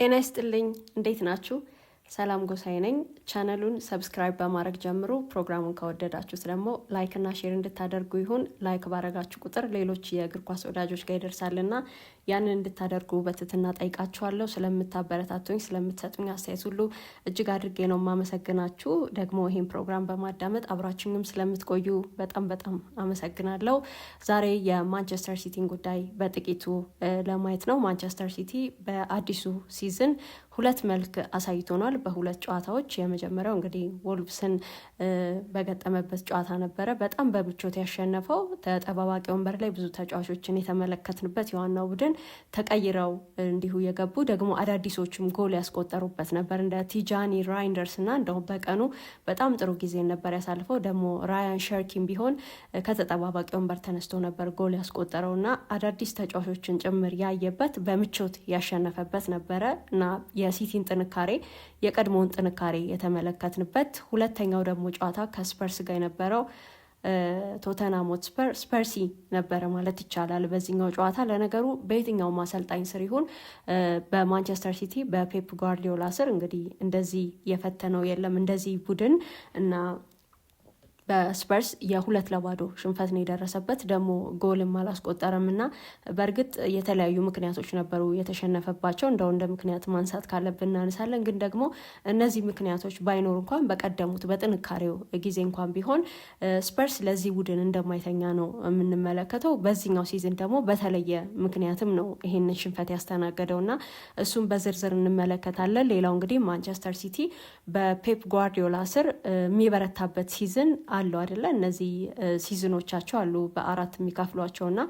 ጤና ይስጥልኝ፣ እንዴት ናችሁ? ሰላም ጎሳዬ ነኝ። ቻነሉን subscribe በማድረግ ጀምሩ። ፕሮግራሙን ከወደዳችሁት ደግሞ like እና share እንድታደርጉ ይሁን። Like ባረጋችሁ ቁጥር ሌሎች የእግር ኳስ ወዳጆች ጋር ይደርሳልና ያንን እንድታደርጉ በትህትና ጠይቃችኋለሁ። ስለምታበረታቱኝ፣ ስለምትሰጡኝ አስተያየት ሁሉ እጅግ አድርጌ ነው የማመሰግናችሁ። ደግሞ ይህን ፕሮግራም በማዳመጥ አብራችሁኝም ስለምትቆዩ በጣም በጣም አመሰግናለሁ። ዛሬ የማንቸስተር ሲቲን ጉዳይ በጥቂቱ ለማየት ነው። ማንቸስተር ሲቲ በአዲሱ season ሁለት መልክ አሳይቶናል በሁለት ጨዋታዎች። የመጀመሪያው እንግዲህ ወልቭስን በገጠመበት ጨዋታ ነበረ። በጣም በምቾት ያሸነፈው፣ ተጠባባቂ ወንበር ላይ ብዙ ተጫዋቾችን የተመለከትንበት፣ የዋናው ቡድን ተቀይረው እንዲሁ የገቡ ደግሞ አዳዲሶችም ጎል ያስቆጠሩበት ነበር፣ እንደ ቲጃኒ ራይንደርስ። እና እንደውም በቀኑ በጣም ጥሩ ጊዜ ነበር ያሳልፈው። ደግሞ ራያን ሸርኪም ቢሆን ከተጠባባቂ ወንበር ተነስቶ ነበር ጎል ያስቆጠረው እና አዳዲስ ተጫዋቾችን ጭምር ያየበት፣ በምቾት ያሸነፈበት ነበረ እና የሲቲን ጥንካሬ፣ የቀድሞውን ጥንካሬ የተመለከትንበት። ሁለተኛው ደግሞ ጨዋታ ከስፐርስ ጋር የነበረው ቶተንሃም ሆትስፐር Spursy ነበረ ማለት ይቻላል። በዚህኛው ጨዋታ ለነገሩ በየትኛውም አሰልጣኝ ስር ይሁን በማንቸስተር ሲቲ በፔፕ ጓርዲዮላ ስር እንግዲህ እንደዚህ የፈተነው የለም እንደዚህ ቡድን። እና በስፐርስ የ2-0 ሽንፈት ነው የደረሰበት። ደግሞ ጎልም አላስቆጠረም። እና በእርግጥ የተለያዩ ምክንያቶች ነበሩ የተሸነፈባቸው። እንደው እንደ ምክንያት ማንሳት ካለብን እናነሳለን። ግን ደግሞ እነዚህ ምክንያቶች ባይኖሩ እንኳን በቀደሙት በጥንካሬው ጊዜ እንኳን ቢሆን ስፐርስ ለዚህ ቡድን እንደማይተኛ ነው የምንመለከተው። በዚህኛው season ደግሞ በተለየ ምክንያትም ነው ይሄንን ሽንፈት ያስተናገደው እና እሱም በዝርዝር እንመለከታለን። ሌላው እንግዲህ ማንቸስተር ሲቲ በፔፕ ጓርዲዮላ ስር የሚበረታበት season አለው አይደለ? እነዚህ season ኦቻቸው አሉ በአራት የሚከፍሏቸው። እና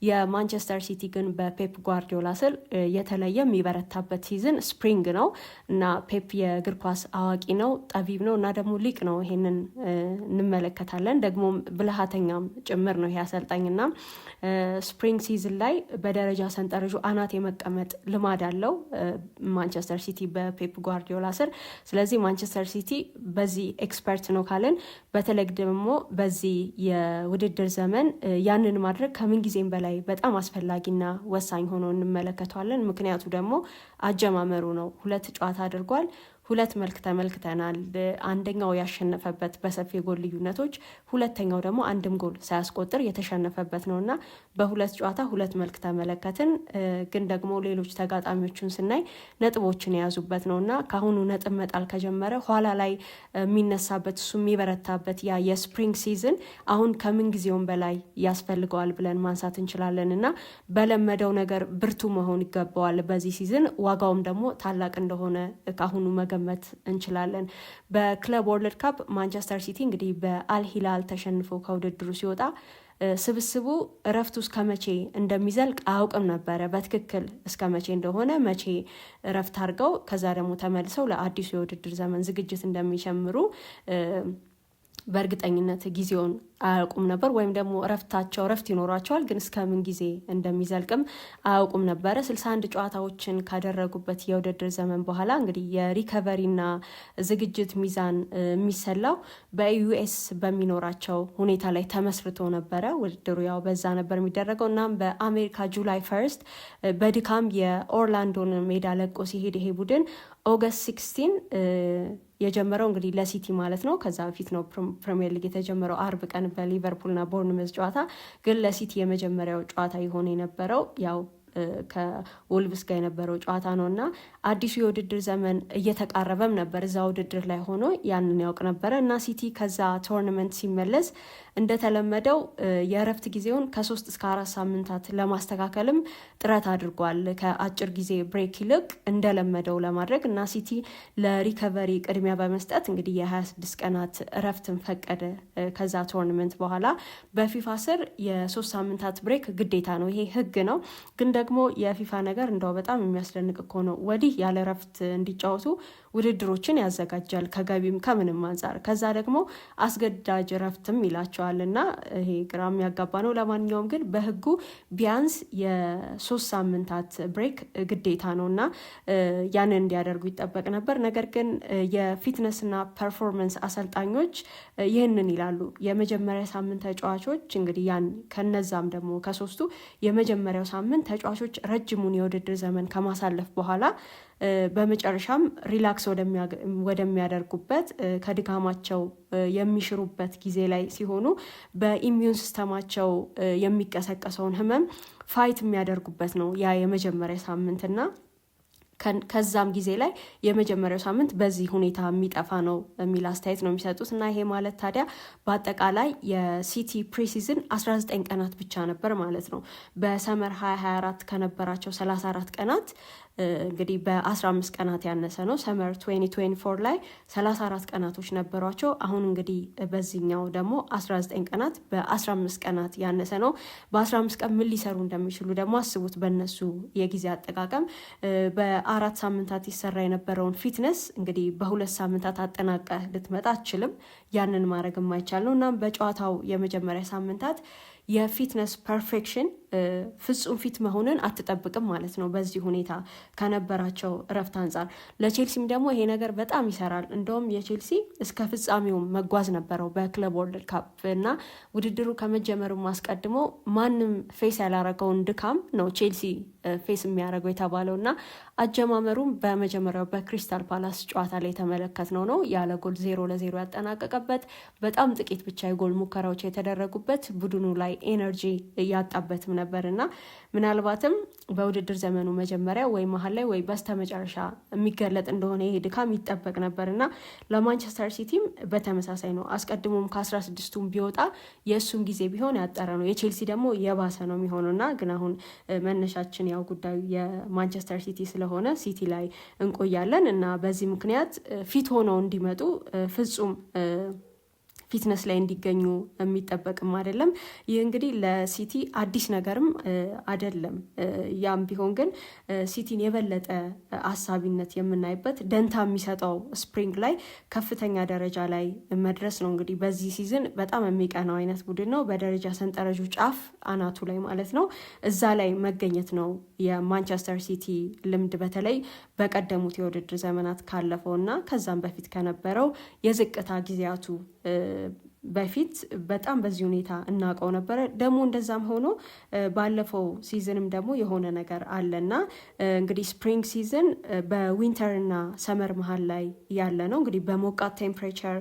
የማንቸስተር ሲቲ ግን በፔፕ ጓርዲዮላ ስር የተለየ የሚበረታበት season spring ነው። እና ፔፕ የእግር ኳስ አዋቂ ነው፣ ጠቢብ ነው እና ደግሞ ሊቅ ነው። ይሄንን እንመለከታለን። ደግሞ ብልሃተኛም ጭምር ነው ይሄ አሰልጣኝ። እና spring season ላይ በደረጃ ሰንጠረዡ አናት የመቀመጥ ልማድ አለው ማንቸስተር ሲቲ በፔፕ ጓርዲዮላ ስር። ስለዚህ ማንቸስተር ሲቲ በዚህ expert ነው ካልን በተለይ ደግሞ በዚህ የውድድር ዘመን ያንን ማድረግ ከምንጊዜም በላይ በጣም አስፈላጊና ወሳኝ ሆኖ እንመለከተዋለን። ምክንያቱ ደግሞ አጀማመሩ ነው። ሁለት ጨዋታ አድርጓል። ሁለት መልክ ተመልክተናል። አንደኛው ያሸነፈበት በሰፊ የጎል ልዩነቶች፣ ሁለተኛው ደግሞ አንድም ጎል ሳያስቆጥር የተሸነፈበት ነው። እና በሁለት ጨዋታ ሁለት መልክ ተመለከትን። ግን ደግሞ ሌሎች ተጋጣሚዎቹን ስናይ ነጥቦችን የያዙበት ነው። እና ከአሁኑ ነጥብ መጣል ከጀመረ ኋላ ላይ የሚነሳበት፣ እሱ የሚበረታበት ያ የ spring season አሁን ከምን ጊዜውም በላይ ያስፈልገዋል ብለን ማንሳት እንችላለን። እና በለመደው ነገር ብርቱ መሆን ይገባዋል በዚህ season፣ ዋጋውም ደግሞ ታላቅ እንደሆነ ከአሁኑ መገመት እንችላለን። በ Club World Cup ማንቸስተር ሲቲ እንግዲህ በአልሂላል ተሸንፎ ከውድድሩ ሲወጣ ስብስቡ እረፍቱ እስከ መቼ እንደሚዘልቅ አያውቅም ነበረ። በትክክል እስከ መቼ እንደሆነ፣ መቼ እረፍት አድርገው ከዛ ደግሞ ተመልሰው ለአዲሱ የውድድር ዘመን ዝግጅት እንደሚጀምሩ በእርግጠኝነት ጊዜውን አያውቁም ነበር። ወይም ደግሞ እረፍታቸው እረፍት ይኖሯቸዋል፣ ግን እስከ ምን ጊዜ እንደሚዘልቅም አያውቁም ነበረ። 61 ጨዋታዎችን ካደረጉበት የውድድር ዘመን በኋላ እንግዲህ የ recovery ና ዝግጅት ሚዛን የሚሰላው በ US በሚኖራቸው ሁኔታ ላይ ተመስርቶ ነበረ። ውድድሩ ያው በዛ ነበር የሚደረገው። እናም በአሜሪካ July 1 በድካም የኦርላንዶን ሜዳ ለቆ ሲሄድ ይሄ ቡድን August 16 የጀመረው እንግዲህ ለሲቲ ማለት ነው። ከዛ በፊት ነው ፕሪሚየር ሊግ የተጀመረው፣ አርብ ቀን በሊቨርፑልና ቦርንመዝ ጨዋታ። ግን ለሲቲ የመጀመሪያው ጨዋታ የሆነ የነበረው ያው ከወልቭስ ጋር የነበረው ጨዋታ ነው። እና አዲሱ የውድድር ዘመን እየተቃረበም ነበር። እዛ ውድድር ላይ ሆኖ ያንን ያውቅ ነበረ። እና ሲቲ ከዛ tournament ሲመለስ እንደተለመደው የእረፍት ጊዜውን ከ3 እስከ 4 ሳምንታት ለማስተካከልም ጥረት አድርጓል። ከአጭር ጊዜ break ይልቅ እንደለመደው ለማድረግ። እና ሲቲ ለ recovery ቅድሚያ በመስጠት እንግዲህ የ26 ቀናት እረፍትን ፈቀደ። ከዛ tournament በኋላ በፊፋ ስር የ3 ሳምንታት break ግዴታ ነው። ይሄ ህግ ነው። ግን ደግሞ የፊፋ ነገር እንደው በጣም የሚያስደንቅ እኮ ነው። ወዲህ ያለ እረፍት እንዲጫወቱ ውድድሮችን ያዘጋጃል ከገቢም ከምንም አንጻር፣ ከዛ ደግሞ አስገዳጅ እረፍትም ይላቸዋል። እና ይሄ ግራ የሚያጋባ ነው። ለማንኛውም ግን በህጉ ቢያንስ የ3 ሳምንታት break ግዴታ ነው እና ያንን እንዲያደርጉ ይጠበቅ ነበር። ነገር ግን የ fitness እና performance አሰልጣኞች ይህንን ይላሉ። የመጀመሪያ ሳምንት ተጫዋቾች እንግዲህ ያን ከነዛም ደግሞ ከሶስቱ የመጀመሪያው ሳምንት ተጫዋቾች ተጫዋቾች ረጅሙን የውድድር ዘመን ከማሳለፍ በኋላ በመጨረሻም relax ወደሚያደርጉበት፣ ከድካማቸው የሚሽሩበት ጊዜ ላይ ሲሆኑ በ immune system ኣቸው የሚቀሰቀሰውን ህመም fight የሚያደርጉበት ነው ያ የመጀመሪያ ሳምንትና ከዛም ጊዜ ላይ የመጀመሪያው ሳምንት በዚህ ሁኔታ የሚጠፋ ነው የሚል አስተያየት ነው የሚሰጡት። እና ይሄ ማለት ታዲያ በአጠቃላይ የሲቲ pre-season 19 ቀናት ብቻ ነበር ማለት ነው። በ summer 2024 ከነበራቸው 34 ቀናት እንግዲህ በ15 ቀናት ያነሰ ነው። Summer 2024 ላይ 34 ቀናቶች ነበሯቸው። አሁን እንግዲህ በዚህኛው ደግሞ 19 ቀናት፣ በ15 ቀናት ያነሰ ነው። በ15 ቀን ምን ሊሰሩ እንደሚችሉ ደግሞ አስቡት። በእነሱ የጊዜ አጠቃቀም በ4 ሳምንታት ይሰራ የነበረውን fitness እንግዲህ በ2 ሳምንታት አጠናቀህ ልትመጣ አትችልም። ያንን ማድረግ የማይቻል ነው። እናም በጨዋታው የመጀመሪያ ሳምንታት የ fitness perfection፣ ፍጹም fit መሆንን አትጠብቅም ማለት ነው። በዚህ ሁኔታ ከነበራቸው እረፍት አንጻር ለቼልሲም ደግሞ ይሄ ነገር በጣም ይሰራል። እንደውም የቼልሲ እስከ ፍጻሜው መጓዝ ነበረው በ Club World Cup እና ውድድሩ ከመጀመሩ አስቀድሞ ማንም face ያላረገውን ድካም ነው ቼልሲ face የሚያደርገው የተባለው እና አጀማመሩም በመጀመሪያው በክሪስታል ፓላስ ጨዋታ ላይ የተመለከትነው ነው። ያለ ጎል 0-0 ያጠናቀቀበት፣ በጣም ጥቂት ብቻ የጎል ሙከራዎች የተደረጉበት፣ ቡድኑ ላይ energy ያጣበትም ነበር እና ምናልባትም በውድድር ዘመኑ መጀመሪያ ወይ መሀል ላይ ወይ በስተመጨረሻ የሚገለጥ እንደሆነ ይሄ ድካም ይጠበቅ ነበር እና ለማንቸስተር ሲቲም በተመሳሳይ ነው። አስቀድሞም ከ16ቱም ቢወጣ የእሱም ጊዜ ቢሆን ያጠረ ነው። የቼልሲ ደግሞ የባሰ ነው የሚሆነው እና ግን አሁን መነሻችን ያው ጉዳዩ የማንቸስተር ሲቲ ስለሆነ ሲቲ ላይ እንቆያለን እና በዚህ ምክንያት fit ሆነው እንዲመጡ፣ ፍጹም fitness ላይ እንዲገኙ የሚጠበቅም አይደለም። ይህ እንግዲህ ለሲቲ አዲስ ነገርም አይደለም። ያም ቢሆን ግን ሲቲን የበለጠ አሳቢነት የምናይበት፣ ደንታ የሚሰጠው spring ላይ ከፍተኛ ደረጃ ላይ መድረስ ነው። እንግዲህ በዚህ season በጣም የሚቀናው አይነት ቡድን ነው። በደረጃ ሰንጠረዡ ጫፍ አናቱ ላይ ማለት ነው። እዛ ላይ መገኘት ነው የማንቸስተር ሲቲ ልምድ፣ በተለይ በቀደሙት የውድድር ዘመናት ካለፈው እና ከዛም በፊት ከነበረው የዝቅታ ጊዜያቱ በፊት በጣም በዚህ ሁኔታ እናውቀው ነበረ። ደግሞ እንደዛም ሆኖ ባለፈው season ም ደግሞ የሆነ ነገር አለና እንግዲህ spring season በ winter እና summer መሀል ላይ ያለ ነው። እንግዲህ በሞቃት temperature፣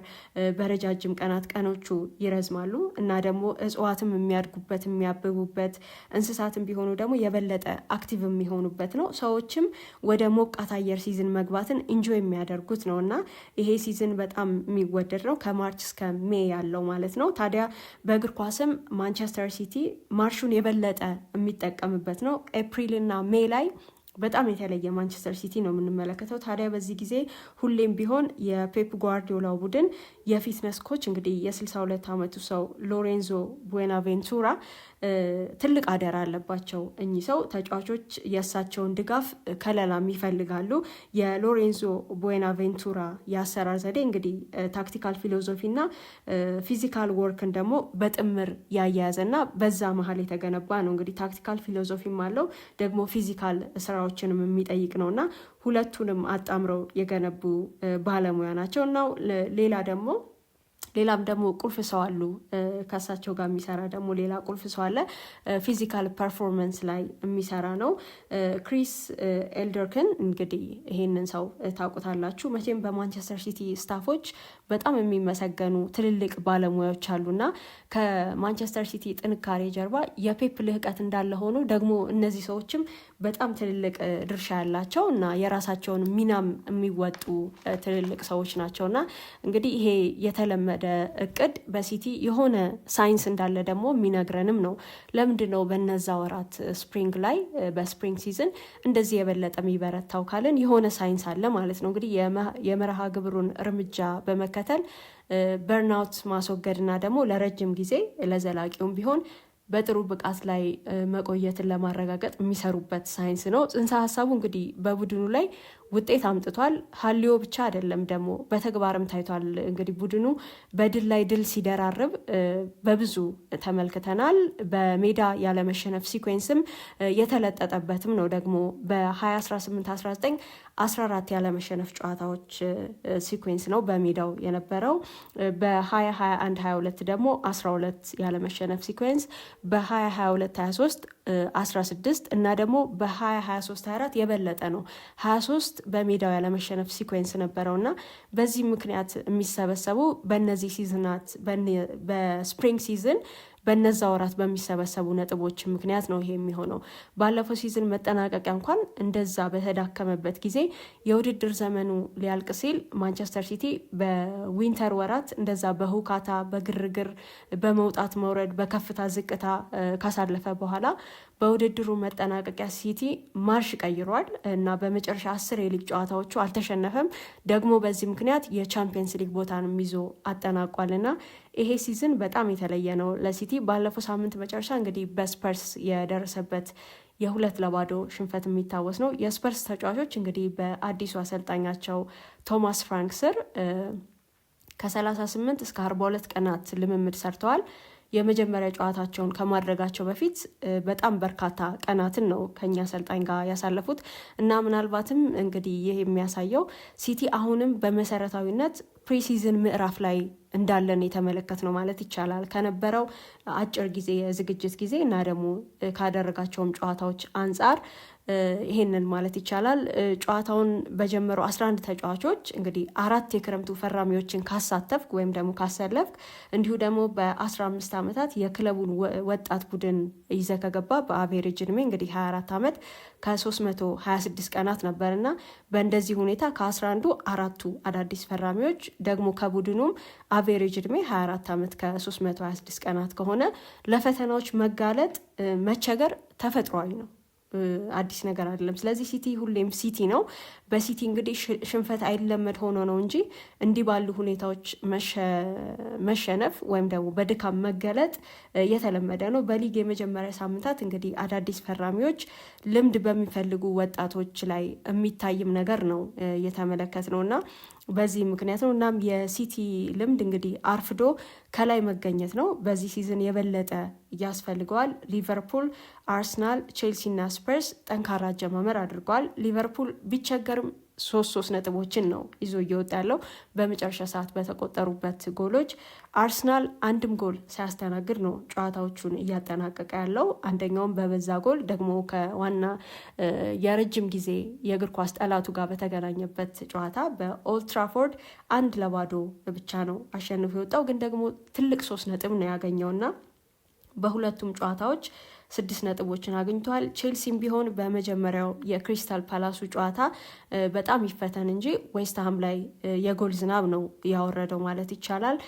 በረጃጅም ቀናት፣ ቀኖቹ ይረዝማሉ እና ደግሞ እጽዋትም የሚያድጉበት፣ የሚያብቡበት፣ እንስሳትም ቢሆኑ ደግሞ የበለጠ active የሚሆኑበት ነው። ሰዎችም ወደ ሞቃት አየር season መግባትን enjoy የሚያደርጉት ነው እና ይሄ season በጣም የሚወደድ ነው፣ ከ March እስከ May ያለው ማለት ነው። ታዲያ በእግር ኳስም ማንቸስተር ሲቲ ማርሹን የበለጠ የሚጠቀምበት ነው። ኤፕሪል እና May ላይ በጣም የተለየ ማንቸስተር ሲቲ ነው የምንመለከተው። ታዲያ በዚህ ጊዜ ሁሌም ቢሆን የፔፕ ጓርዲዮላው ቡድን የ fitness coach እንግዲህ የ62 ዓመቱ ሰው ሎሬንዞ ቡዌናቬንቱራ ትልቅ አደራ አለባቸው። እኚህ ሰው ተጫዋቾች የእሳቸውን ድጋፍ፣ ከለላም ይፈልጋሉ። የሎሬንዞ ቡዌናቬንቱራ የአሰራር ዘዴ እንግዲህ tactical philosophy እና physical work ን ደግሞ በጥምር ያያያዘ እና በዛ መሀል የተገነባ ነው። እንግዲህ tactical philosophy ም አለው፣ ደግሞ physical ስራዎችንም የሚጠይቅ ነው እና ሁለቱንም አጣምረው የገነቡ ባለሙያ ናቸው እና ሌላም ደግሞ ቁልፍ ሰው አሉ። ከእሳቸው ጋር የሚሰራ ደግሞ ሌላ ቁልፍ ሰው አለ። Physical performance ላይ የሚሰራ ነው። ክሪስ ኤልደርክን እንግዲህ ይሄንን ሰው ታውቁታላችሁ መቼም። በማንቸስተር ሲቲ staff ኦች በጣም የሚመሰገኑ ትልልቅ ባለሙያዎች አሉና ከማንቸስተር ሲቲ ጥንካሬ ጀርባ የፔፕ ልህቀት እንዳለ ሆኖ ደግሞ እነዚህ ሰዎችም በጣም ትልልቅ ድርሻ ያላቸው እና የራሳቸውን ሚናም የሚወጡ ትልልቅ ሰዎች ናቸው። እና እንግዲህ ይሄ የተለመደ እቅድ በሲቲ የሆነ ሳይንስ እንዳለ ደግሞ የሚነግረንም ነው። ለምንድን ነው በነዛ ወራት spring ላይ፣ በ spring season እንደዚህ የበለጠ የሚበረታው ካልን የሆነ ሳይንስ አለ ማለት ነው። እንግዲህ የመርሃ ግብሩን እርምጃ በመከተል burnout ማስወገድና ደግሞ ለረጅም ጊዜ ለዘላቂውም ቢሆን በጥሩ ብቃት ላይ መቆየትን ለማረጋገጥ የሚሰሩበት ሳይንስ ነው። ጽንሰ ሀሳቡ እንግዲህ በቡድኑ ላይ ውጤት አምጥቷል። ሀሊዮ ብቻ አይደለም፣ ደግሞ በተግባርም ታይቷል። እንግዲህ ቡድኑ በድል ላይ ድል ሲደራርብ በብዙ ተመልክተናል። በሜዳ ያለመሸነፍ sequence ም የተለጠጠበትም ነው። ደግሞ በ2018 19 14 ያለመሸነፍ ጨዋታዎች sequence ነው በሜዳው የነበረው። በ2021 22 ደግሞ 12 ያለመሸነፍ sequence፣ በ2022 23 16 እና ደግሞ በ2023 24 የበለጠ ነው። 23 በሜዳው ያለመሸነፍ sequence ነበረው እና በዚህ ምክንያት የሚሰበሰቡ በእነዚህ season ኣት በ spring season በነዛ ወራት በሚሰበሰቡ ነጥቦች ምክንያት ነው ይሄ የሚሆነው። ባለፈው season መጠናቀቂያ እንኳን እንደዛ በተዳከመበት ጊዜ የውድድር ዘመኑ ሊያልቅ ሲል ማንቸስተር ሲቲ በ winter ወራት እንደዛ በሁካታ፣ በግርግር፣ በመውጣት መውረድ፣ በከፍታ ዝቅታ ካሳለፈ በኋላ በውድድሩ መጠናቀቂያ ሲቲ ማርሽ ቀይሯል እና በመጨረሻ 10 የሊግ ጨዋታዎቹ አልተሸነፈም። ደግሞ በዚህ ምክንያት የቻምፒየንስ ሊግ ቦታንም ይዞ አጠናቋል እና ይሄ season በጣም የተለየ ነው ለሲቲ። ባለፈው ሳምንት መጨረሻ እንግዲህ በስፐርስ የደረሰበት የ2-0 ሽንፈት የሚታወስ ነው። የስፐርስ ተጫዋቾች እንግዲህ በአዲሱ አሰልጣኛቸው ቶማስ ፍራንክ ስር ከ38 እስከ 42 ቀናት ልምምድ ሰርተዋል። የመጀመሪያ ጨዋታቸውን ከማድረጋቸው በፊት በጣም በርካታ ቀናትን ነው ከኛ አሰልጣኝ ጋር ያሳለፉት እና ምናልባትም እንግዲህ ይህ የሚያሳየው ሲቲ አሁንም በመሰረታዊነት pre-season ምዕራፍ ላይ እንዳለን የተመለከት ነው ማለት ይቻላል። ከነበረው አጭር ጊዜ የዝግጅት ጊዜ እና ደግሞ ካደረጋቸውም ጨዋታዎች አንጻር ይሄንን ማለት ይቻላል። ጨዋታውን በጀመሩ 11 ተጫዋቾች እንግዲህ አራት የክረምቱ ፈራሚዎችን ካሳተፍክ ወይም ደግሞ ካሰለፍክ፣ እንዲሁ ደግሞ በ15 ዓመታት የክለቡን ወጣት ቡድን ይዘህ ከገባ በ average እድሜ እንግዲህ 24 ዓመት ከ326 ቀናት ነበርና በእንደዚህ ሁኔታ ከ11ዱ አራቱ አዳዲስ ፈራሚዎች፣ ደግሞ ከቡድኑም average እድሜ 24 ዓመት ከ326 ቀናት ከሆነ ለፈተናዎች መጋለጥ፣ መቸገር ተፈጥሯዊ ነው። አዲስ ነገር አይደለም። ስለዚህ ሲቲ ሁሌም ሲቲ ነው። በሲቲ እንግዲህ ሽንፈት አይለመድ ሆኖ ነው እንጂ እንዲህ ባሉ ሁኔታዎች መሸነፍ ወይም ደግሞ በድካም መገለጥ የተለመደ ነው። በሊግ የመጀመሪያ ሳምንታት እንግዲህ አዳዲስ ፈራሚዎች ልምድ በሚፈልጉ ወጣቶች ላይ የሚታይም ነገር ነው የተመለከት ነው እና በዚህ ምክንያት ነው። እናም የሲቲ ልምድ እንግዲህ አርፍዶ ከላይ መገኘት ነው። በዚህ season የበለጠ ያስፈልገዋል። ሊቨርፑል፣ አርሰናል፣ ቼልሲ እና ስፐርስ ጠንካራ አጀማመር አድርገዋል። ሊቨርፑል ቢቸገርም 3 3 ነጥቦችን ነው ይዞ እየወጣ ያለው በመጨረሻ ሰዓት በተቆጠሩበት ጎሎች። አርሰናል አንድም ጎል ሳያስተናግድ ነው ጨዋታዎቹን እያጠናቀቀ ያለው። አንደኛውም በበዛ ጎል ደግሞ ከዋና የረጅም ጊዜ የእግር ኳስ ጠላቱ ጋር በተገናኘበት ጨዋታ በኦልድትራፎርድ 1-0 ብቻ ነው አሸንፎ የወጣው። ግን ደግሞ ትልቅ 3 ነጥብ ነው ያገኘውና በሁለቱም ጨዋታዎች 6 ነጥቦችን አግኝቷል። ቼልሲም ቢሆን በመጀመሪያው የክሪስታል ፓላሱ ጨዋታ በጣም ይፈተን እንጂ ዌስትሃም ላይ የጎል ዝናብ ነው ያወረደው ማለት ይቻላል።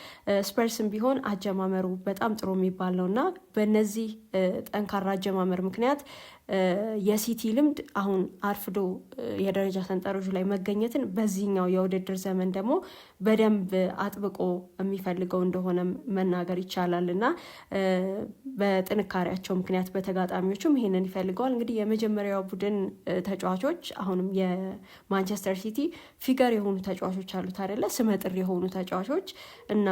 ስፐርስም ቢሆን አጀማመሩ በጣም ጥሩ የሚባል ነው እና በእነዚህ ጠንካራ አጀማመር ምክንያት የሲቲ ልምድ አሁን አርፍዶ የደረጃ ሰንጠረዡ ላይ መገኘትን በዚህኛው የውድድር ዘመን ደግሞ በደንብ አጥብቆ የሚፈልገው እንደሆነ መናገር ይቻላል እና በጥንካሬያቸው ምክንያት በተጋጣሚዎቹም ይሄንን ይፈልገዋል። እንግዲህ የመጀመሪያው ቡድን ተጫዋቾች አሁንም የማንቸስተር ሲቲ figure የሆኑ ተጫዋቾች አሉት አይደለ? ስመጥር የሆኑ ተጫዋቾች እና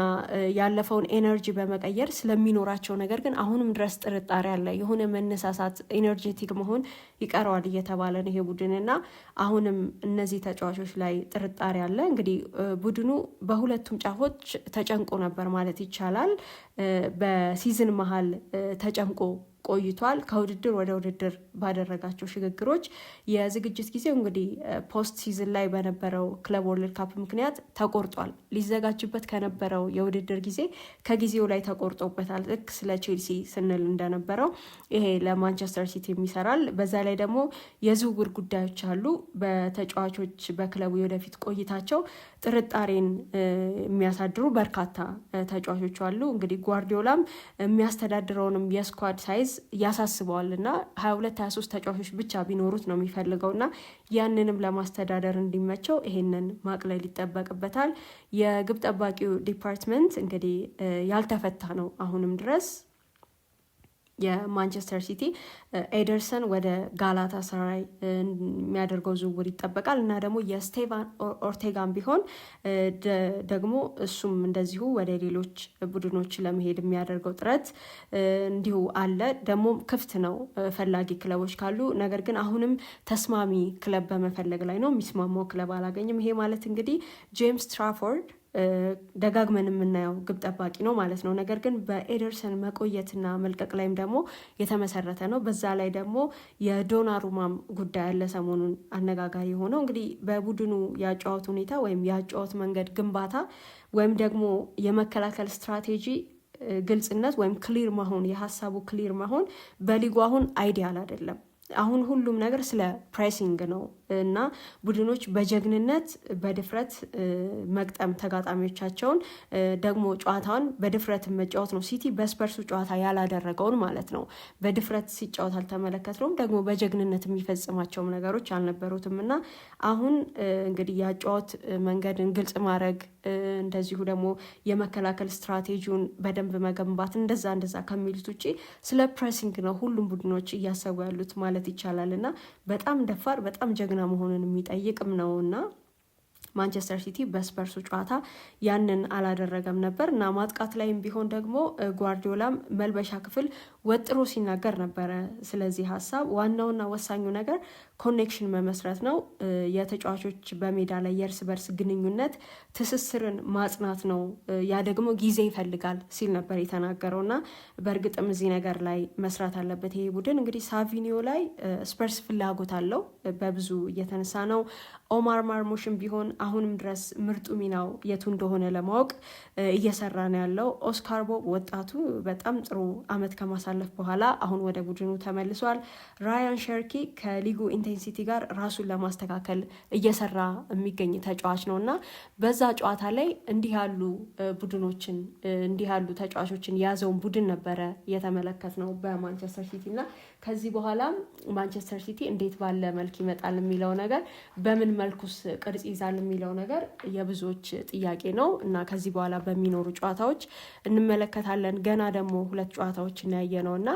ያለፈውን energy በመቀየር ስለሚኖራቸው ነገር ግን አሁንም ድረስ ጥርጣሬ አለ። የሆነ መነሳሳት፣ energetic መሆን ይቀረዋል እየተባለ ነው ይሄ ቡድን እና አሁንም እነዚህ ተጫዋቾች ላይ ጥርጣሬ አለ። እንግዲህ ቡድኑ በሁለቱም ጫፎች ተጨንቆ ነበር ማለት ይቻላል። በ season መሀል ተጨንቆ ቆይቷል። ከውድድር ወደ ውድድር ባደረጋቸው ሽግግሮች የዝግጅት ጊዜው እንግዲህ post season ላይ በነበረው Club World Cup ምክንያት ተቆርጧል። ሊዘጋጅበት ከነበረው የውድድር ጊዜ ከጊዜው ላይ ተቆርጦበታል። ልክ ስለ ቼልሲ ስንል እንደነበረው ይሄ ለማንቸስተር ሲቲ ይሰራል። በዛ ላይ ደግሞ የዝውውር ጉዳዮች አሉ። በተጫዋቾች በክለቡ የወደፊት ቆይታቸው ጥርጣሬን የሚያሳድሩ በርካታ ተጫዋቾች አሉ። እንግዲህ ጓርዲዮላም የሚያስተዳድረውንም የ squad size ያሳስበዋል እና 22 23 ተጫዋቾች ብቻ ቢኖሩት ነው የሚፈልገው እና ያንንም ለማስተዳደር እንዲመቸው ይሄንን ማቅለል ይጠበቅበታል። የግብ ጠባቂው department እንግዲህ ያልተፈታ ነው አሁንም ድረስ። የማንቸስተር ሲቲ ኤደርሰን ወደ ጋላታ ሰራይ የሚያደርገው ዝውውር ይጠበቃል እና ደግሞ የስቴቫን ኦርቴጋን ቢሆን ደግሞ እሱም እንደዚሁ ወደ ሌሎች ቡድኖች ለመሄድ የሚያደርገው ጥረት እንዲሁ አለ። ደግሞ ክፍት ነው ፈላጊ ክለቦች ካሉ። ነገር ግን አሁንም ተስማሚ ክለብ በመፈለግ ላይ ነው። የሚስማማው ክለብ አላገኝም። ይሄ ማለት እንግዲህ ጄምስ ትራፎርድ ደጋግመን የምናየው ግብ ጠባቂ ነው ማለት ነው። ነገር ግን በኤደርሰን መቆየትና መልቀቅ ላይም ደግሞ የተመሰረተ ነው። በዛ ላይ ደግሞ የዶናሩማም ጉዳይ ያለ ሰሞኑን አነጋጋሪ የሆነው እንግዲህ በቡድኑ የአጨዋወት ሁኔታ ወይም የአጨዋወት መንገድ ግንባታ ወይም ደግሞ የመከላከል ስትራቴጂ ግልጽነት ወይም clear መሆን፣ የሀሳቡ clear መሆን በሊጉ አሁን ideal አይደለም። አሁን ሁሉም ነገር ስለ pressing ነው እና ቡድኖች በጀግንነት በድፍረት መግጠም ተጋጣሚዎቻቸውን፣ ደግሞ ጨዋታውን በድፍረት መጫወት ነው። ሲቲ በስፐርሱ ጨዋታ ያላደረገውን ማለት ነው። በድፍረት ሲጫወት አልተመለከትነውም። ደግሞ በጀግንነት የሚፈጽማቸውም ነገሮች አልነበሩትም እና አሁን እንግዲህ የአጨዋወት መንገድን ግልጽ ማድረግ፣ እንደዚሁ ደግሞ የመከላከል ስትራቴጂውን በደንብ መገንባት፣ እንደዛ እንደዛ ከሚሉት ውጭ ስለ pressing ነው ሁሉም ቡድኖች እያሰቡ ያሉት ማለት ይቻላል። እና በጣም ደፋር፣ በጣም ጀግና መሆንን የሚጠይቅም ነው እና ማንቸስተር ሲቲ በስፐርሱ ጨዋታ ያንን አላደረገም ነበር። እና ማጥቃት ላይም ቢሆን ደግሞ ጓርዲዮላም መልበሻ ክፍል ወጥሮ ሲናገር ነበረ። ስለዚህ ሀሳብ ዋናውና ወሳኙ ነገር connection መመስረት ነው። የተጫዋቾች በሜዳ ላይ የእርስ በርስ ግንኙነት ትስስርን ማጽናት ነው። ያ ደግሞ ጊዜ ይፈልጋል ሲል ነበር የተናገረው። እና በእርግጥም እዚህ ነገር ላይ መስራት አለበት ይሄ ቡድን። እንግዲህ ሳቪኒዮ ላይ ስፐርስ ፍላጎት አለው፣ በብዙ እየተነሳ ነው። ኦማር ማርሙሽም ቢሆን አሁንም ድረስ ምርጡ ሚናው የቱ እንደሆነ ለማወቅ እየሰራ ነው ያለው። ኦስካር ቦብ ወጣቱ በጣም ጥሩ አመት ከማሳለፍ በኋላ አሁን ወደ ቡድኑ ተመልሷል። ራያን ሸርኪ ከሊጉ intensity ጋር ራሱን ለማስተካከል እየሰራ የሚገኝ ተጫዋች ነው። እና በዛ ጨዋታ ላይ እንዲህ ያሉ ቡድኖችን፣ እንዲህ ያሉ ተጫዋቾችን የያዘውን ቡድን ነበረ የተመለከትነው በማንቸስተር ሲቲ። እና ከዚህ በኋላም ማንቸስተር ሲቲ እንዴት ባለ መልክ ይመጣል የሚለው ነገር፣ በምን መልኩስ ቅርጽ ይዛል የሚለው ነገር የብዙዎች ጥያቄ ነው። እና ከዚህ በኋላ በሚኖሩ ጨዋታዎች እንመለከታለን። ገና ደግሞ ሁለት ጨዋታዎች እናያየ ነው እና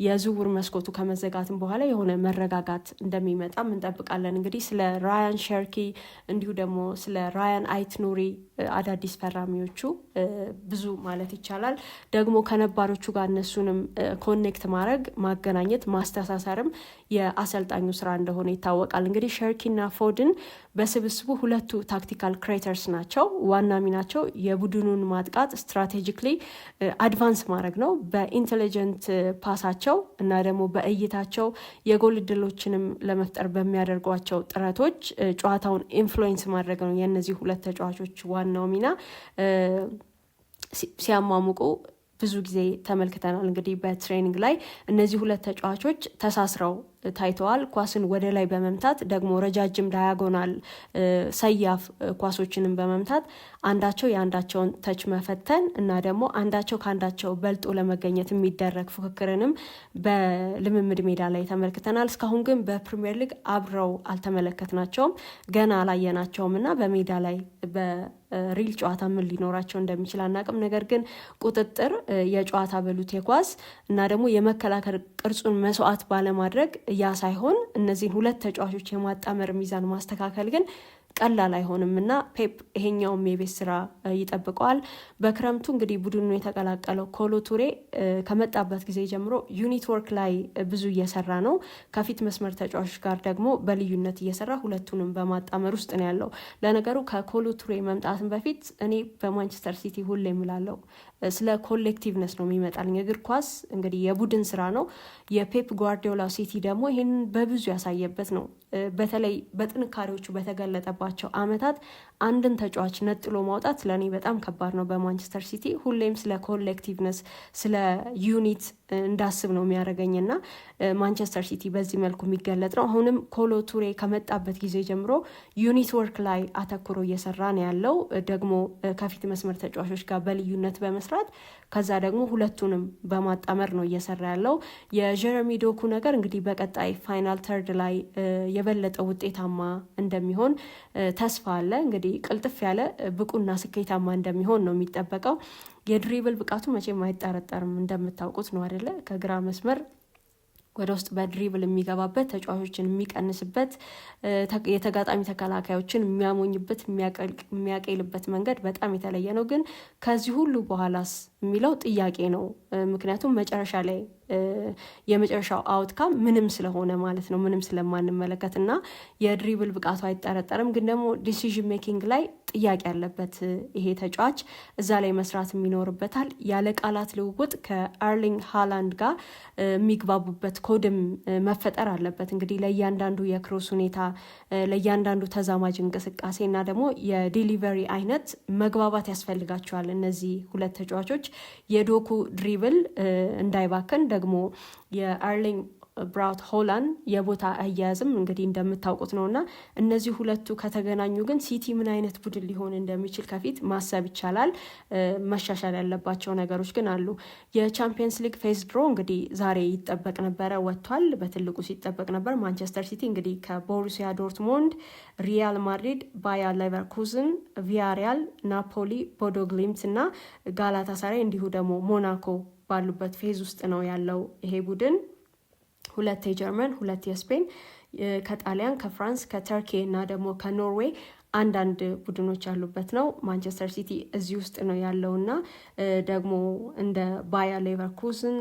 የዝውውር መስኮቱ ከመዘጋትም በኋላ የሆነ መረጋጋት እንደሚመጣም እንጠብቃለን። እንግዲህ ስለ ራያን ሸርኪ እንዲሁ ደግሞ ስለ ራያን አይት ኑሪ አዳዲስ ፈራሚዎቹ ብዙ ማለት ይቻላል። ደግሞ ከነባሮቹ ጋር እነሱንም connect ማድረግ፣ ማገናኘት፣ ማስተሳሰርም የአሰልጣኙ ስራ እንደሆነ ይታወቃል። እንግዲህ ሸርኪና ፎድን በስብስቡ ሁለቱ tactical creators ናቸው። ዋና ሚናቸው የቡድኑን ማጥቃት strategically advance ማድረግ ነው። በ intelligent pass ኣቸው እና ደግሞ በእይታቸው የጎል እድሎችንም ለመፍጠር በሚያደርጓቸው ጥረቶች ጨዋታውን influence ማድረግ ነው የእነዚህ ሁለት ተጫዋቾች ዋናው ሚና። ሲያሟሙቁ ብዙ ጊዜ ተመልክተናል። እንግዲህ በ training ላይ እነዚህ ሁለት ተጫዋቾች ተሳስረው ታይተዋል። ኳስን ወደ ላይ በመምታት፣ ደግሞ ረጃጅም diagonal ሰያፍ ኳሶችንም በመምታት አንዳቸው የአንዳቸውን touch መፈተን እና ደግሞ አንዳቸው ከአንዳቸው በልጦ ለመገኘት የሚደረግ ፉክክርንም በልምምድ ሜዳ ላይ ተመልክተናል። እስካሁን ግን በፕሪሚየር ሊግ አብረው አልተመለከትናቸውም፣ ገና አላየናቸውም እና በሜዳ ላይ በ real ጨዋታ ምን ሊኖራቸው እንደሚችል አናቅም። ነገር ግን ቁጥጥር፣ የጨዋታ በሉት የኳስ እና ደግሞ የመከላከል ቅርጹን መስዋዕት ባለማድረግ፣ ያ ሳይሆን እነዚህን ሁለት ተጫዋቾች የማጣመር ሚዛን ማስተካከል ግን ቀላል አይሆንም እና ፔፕ ይሄኛውም የቤት ስራ ይጠብቀዋል። በክረምቱ እንግዲህ ቡድኑ የተቀላቀለው ኮሎ ቱሬ ከመጣበት ጊዜ ጀምሮ unit work ላይ ብዙ እየሰራ ነው። ከፊት መስመር ተጫዋቾች ጋር ደግሞ በልዩነት እየሰራ ሁለቱንም በማጣመር ውስጥ ነው ያለው። ለነገሩ ከኮሎ ቱሬ መምጣትን በፊት እኔ በማንቸስተር ሲቲ ሁሌ የምላለው ስለ collectiveness ነው የሚመጣልኝ። እግር ኳስ እንግዲህ የቡድን ስራ ነው። የፔፕ ጓርዲዮላ ሲቲ ደግሞ ይህንን በብዙ ያሳየበት ነው። በተለይ በጥንካሬዎቹ በተገለጠባቸው አመታት አንድን ተጫዋች ነጥሎ ማውጣት ለእኔ በጣም ከባድ ነው። በማንቸስተር ሲቲ ሁሌም ስለ collectiveness፣ ስለ unit እንዳስብ ነው የሚያደርገኝ እና ማንቸስተር ሲቲ በዚህ መልኩ የሚገለጥ ነው። አሁንም ኮሎ ቱሬ ከመጣበት ጊዜ ጀምሮ unit work ላይ አተኩሮ እየሰራ ነው ያለው። ደግሞ ከፊት መስመር ተጫዋቾች ጋር በልዩነት በመስራት፣ ከዛ ደግሞ ሁለቱንም በማጣመር ነው እየሰራ ያለው። የጀረሚ ዶኩ ነገር እንግዲህ በቀጣይ final third ላይ የበለጠ ውጤታማ እንደሚሆን ተስፋ አለ። እንግዲህ ቅልጥፍ ያለ፣ ብቁና ስኬታማ እንደሚሆን ነው የሚጠበቀው። የ dribble ብቃቱ መቼም አይጠረጠርም፣ እንደምታውቁት ነው አደለ? ከግራ መስመር ወደ ውስጥ በ dribble የሚገባበት፣ ተጫዋቾችን የሚቀንስበት፣ የተጋጣሚ ተከላካዮችን የሚያሞኝበት፣ የሚያቄልበት መንገድ በጣም የተለየ ነው። ግን ከዚህ ሁሉ በኋላስ የሚለው ጥያቄ ነው። ምክንያቱም መጨረሻ ላይ የመጨረሻው outcome ምንም ስለሆነ ማለት ነው፣ ምንም ስለማንመለከት። እና የ dribble ብቃቱ አይጠረጠርም፣ ግን ደግሞ decision making ላይ ጥያቄ ያለበት ይሄ ተጫዋች እዛ ላይ መስራት ይኖርበታል። ያለ ቃላት ልውውጥ ከኤርሊንግ ሃላንድ ጋር የሚግባቡበት ኮድም መፈጠር አለበት። እንግዲህ ለእያንዳንዱ የ cross ሁኔታ፣ ለእያንዳንዱ ተዛማጅ እንቅስቃሴ እና ደግሞ የ delivery አይነት መግባባት ያስፈልጋቸዋል። እነዚህ ሁለት ተጫዋቾች የዶኩ dribble እንዳይባክን፣ ደግሞ የኤርሊንግ ብራውት ሆላንድ የቦታ አያያዝም እንግዲህ እንደምታውቁት ነው። እና እነዚህ ሁለቱ ከተገናኙ ግን ሲቲ ምን አይነት ቡድን ሊሆን እንደሚችል ከፊት ማሰብ ይቻላል። መሻሻል ያለባቸው ነገሮች ግን አሉ። የቻምፒየንስ ሊግ phase draw እንግዲህ ዛሬ ይጠበቅ ነበረ፣ ወጥቷል። በትልቁ ሲጠበቅ ነበር። ማንቸስተር ሲቲ እንግዲህ ከቦሩሲያ ዶርትሞንድ፣ ሪያል ማድሪድ፣ ባየር ሌቨርኩዝን፣ ቪያሪያል፣ ናፖሊ፣ ቦዶ ግሊምት እና ጋላታሳራይ እንዲሁ ደግሞ ሞናኮ ባሉበት phase ውስጥ ነው ያለው ይሄ ቡድን። ሁለት የጀርመን፣ ሁለት የስፔን፣ ከጣሊያን፣ ከፍራንስ፣ ከተርኪ እና ደግሞ ከኖርዌይ አንዳንድ ቡድኖች ያሉበት ነው። ማንቸስተር ሲቲ እዚህ ውስጥ ነው ያለው። እና ደግሞ እንደ ባየር ሌቨርኩዝን፣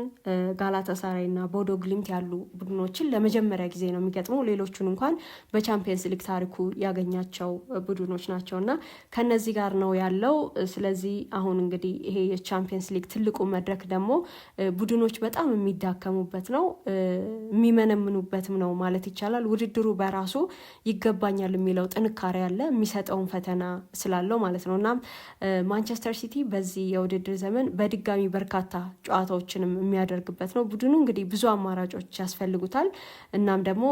ጋላታሳራይ እና ቦዶ ግሊምት ያሉ ቡድኖችን ለመጀመሪያ ጊዜ ነው የሚገጥመው። ሌሎቹን እንኳን በቻምፒየንስ ሊግ ታሪኩ ያገኛቸው ቡድኖች ናቸው እና ከነዚህ ጋር ነው ያለው። ስለዚህ አሁን እንግዲህ ይሄ የቻምፒየንስ ሊግ ትልቁ መድረክ ደግሞ ቡድኖች በጣም የሚዳከሙበት ነው፣ የሚመነምኑበትም ነው ማለት ይቻላል። ውድድሩ በራሱ ይገባኛል የሚለው ጥንካሬ አለ፣ የሚሰጠውን ፈተና ስላለው ማለት ነው። እናም ማንቸስተር ሲቲ በዚህ የውድድር ዘመን በድጋሚ በርካታ ጨዋታዎችንም የሚያደርግበት ነው። ቡድኑ እንግዲህ ብዙ አማራጮች ያስፈልጉታል። እናም ደግሞ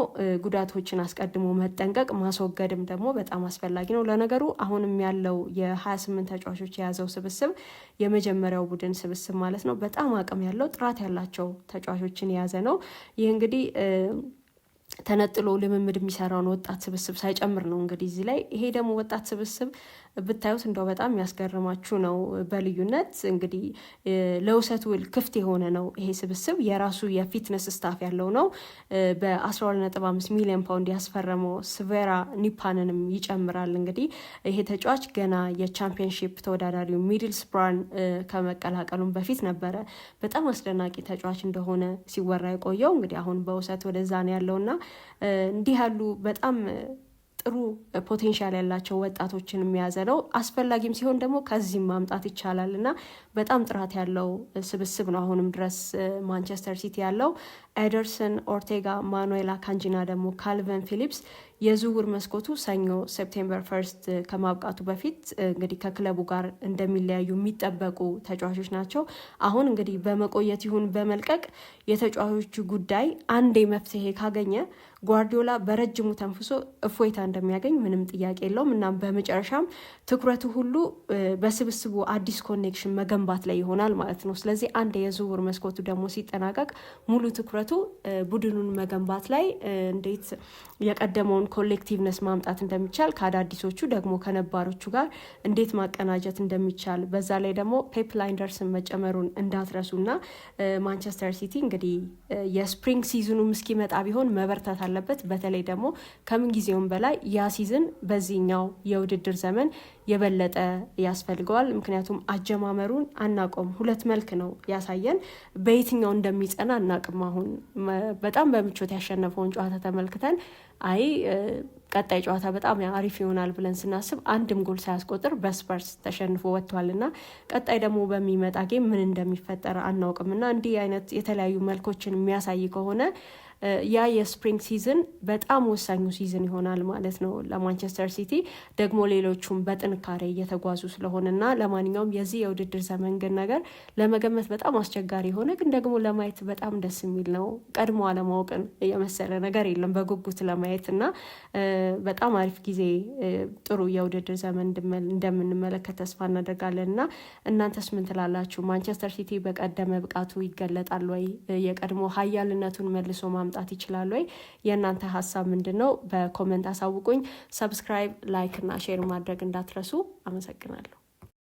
ጉዳቶችን አስቀድሞ መጠንቀቅ ማስወገድም ደግሞ በጣም አስፈላጊ ነው። ለነገሩ አሁንም ያለው የ28 ተጫዋቾች የያዘው ስብስብ፣ የመጀመሪያው ቡድን ስብስብ ማለት ነው፣ በጣም አቅም ያለው፣ ጥራት ያላቸው ተጫዋቾችን የያዘ ነው። ይህ እንግዲህ ተነጥሎ ልምምድ የሚሰራውን ወጣት ስብስብ ሳይጨምር ነው እንግዲህ እዚህ ላይ። ይሄ ደግሞ ወጣት ስብስብ ብታዩት እንደው በጣም የሚያስገርማችሁ ነው። በልዩነት እንግዲህ ለውሰት ውል ክፍት የሆነ ነው ይሄ ስብስብ። የራሱ የ fitness staff ያለው ነው። በ12.5 ሚሊዮን ፓውንድ ያስፈረመው ስቬራ ኒፓንንም ይጨምራል። እንግዲህ ይሄ ተጫዋች ገና የቻምፒየንሺፕ ተወዳዳሪው ሚድልስብራን ከመቀላቀሉም በፊት ነበረ በጣም አስደናቂ ተጫዋች እንደሆነ ሲወራ የቆየው። እንግዲህ አሁን በውሰት ወደዛ ነው ያለውና እንዲህ ያሉ በጣም ጥሩ potential ያላቸው ወጣቶችን የያዘ ነው። አስፈላጊም ሲሆን ደግሞ ከዚህም ማምጣት ይቻላል እና በጣም ጥራት ያለው ስብስብ ነው አሁንም ድረስ ማንቸስተር ሲቲ ያለው። ኤደርሰን፣ ኦርቴጋ፣ ማኑኤል አካንጂና ደግሞ ካልቨን ፊሊፕስ የዝውውር መስኮቱ ሰኞ September 1 ከማብቃቱ በፊት እንግዲህ ከክለቡ ጋር እንደሚለያዩ የሚጠበቁ ተጫዋቾች ናቸው። አሁን እንግዲህ በመቆየት ይሁን በመልቀቅ የተጫዋቾቹ ጉዳይ አንዴ መፍትሄ ካገኘ ጓርዲዮላ በረጅሙ ተንፍሶ እፎይታ እንደሚያገኝ ምንም ጥያቄ የለውም። እናም በመጨረሻም ትኩረቱ ሁሉ በስብስቡ አዲስ connection መገንባት ላይ ይሆናል ማለት ነው። ስለዚህ አንድ የዝውውር መስኮቱ ደግሞ ሲጠናቀቅ ሙሉ ትኩረቱ ቡድኑን መገንባት ላይ፣ እንዴት የቀደመውን collectiveness ማምጣት እንደሚቻል፣ ከአዳዲሶቹ ደግሞ ከነባሮቹ ጋር እንዴት ማቀናጀት እንደሚቻል፣ በዛ ላይ ደግሞ ፔፕ ላይንደርስን መጨመሩን እንዳትረሱ። እና ማንቸስተር ሲቲ እንግዲህ የ spring season ኑም እስኪመጣ ቢሆን መበርታት አለበት። በተለይ ደግሞ ከምን ጊዜውም በላይ ያ season በዚህኛው የውድድር ዘመን የበለጠ ያስፈልገዋል። ምክንያቱም አጀማመሩን አናቆም፣ ሁለት መልክ ነው ያሳየን። በየትኛው እንደሚጸና አናቅም። አሁን በጣም በምቾት ያሸነፈውን ጨዋታ ተመልክተን አይ ቀጣይ ጨዋታ በጣም አሪፍ ይሆናል ብለን ስናስብ አንድም ጎል ሳያስቆጥር በስፐርስ ተሸንፎ ወጥቷል። እና ቀጣይ ደግሞ በሚመጣ game ምን እንደሚፈጠር አናውቅም። እና እንዲህ አይነት የተለያዩ መልኮችን የሚያሳይ ከሆነ ያ የ spring season በጣም ወሳኙ season ይሆናል ማለት ነው ለማንቸስተር ሲቲ፣ ደግሞ ሌሎቹም በጥንካሬ እየተጓዙ ስለሆነ። እና ለማንኛውም የዚህ የውድድር ዘመን ግን ነገር ለመገመት በጣም አስቸጋሪ የሆነ ግን ደግሞ ለማየት በጣም ደስ የሚል ነው። ቀድሞ አለማወቅን የመሰለ ነገር የለም በጉጉት ለማየት። እና በጣም አሪፍ ጊዜ፣ ጥሩ የውድድር ዘመን እንደምንመለከት ተስፋ እናደርጋለን። እና እናንተስ ምን ትላላችሁ? ማንቸስተር ሲቲ በቀደመ ብቃቱ ይገለጣል ወይ? የቀድሞ ሀያልነቱን መልሶ ማምጣት ይችላል ወይ? የእናንተ ሀሳብ ምንድን ነው? በ comment አሳውቁኝ። Subscribe፣ like እና share ማድረግ እንዳትረሱ። አመሰግናለሁ።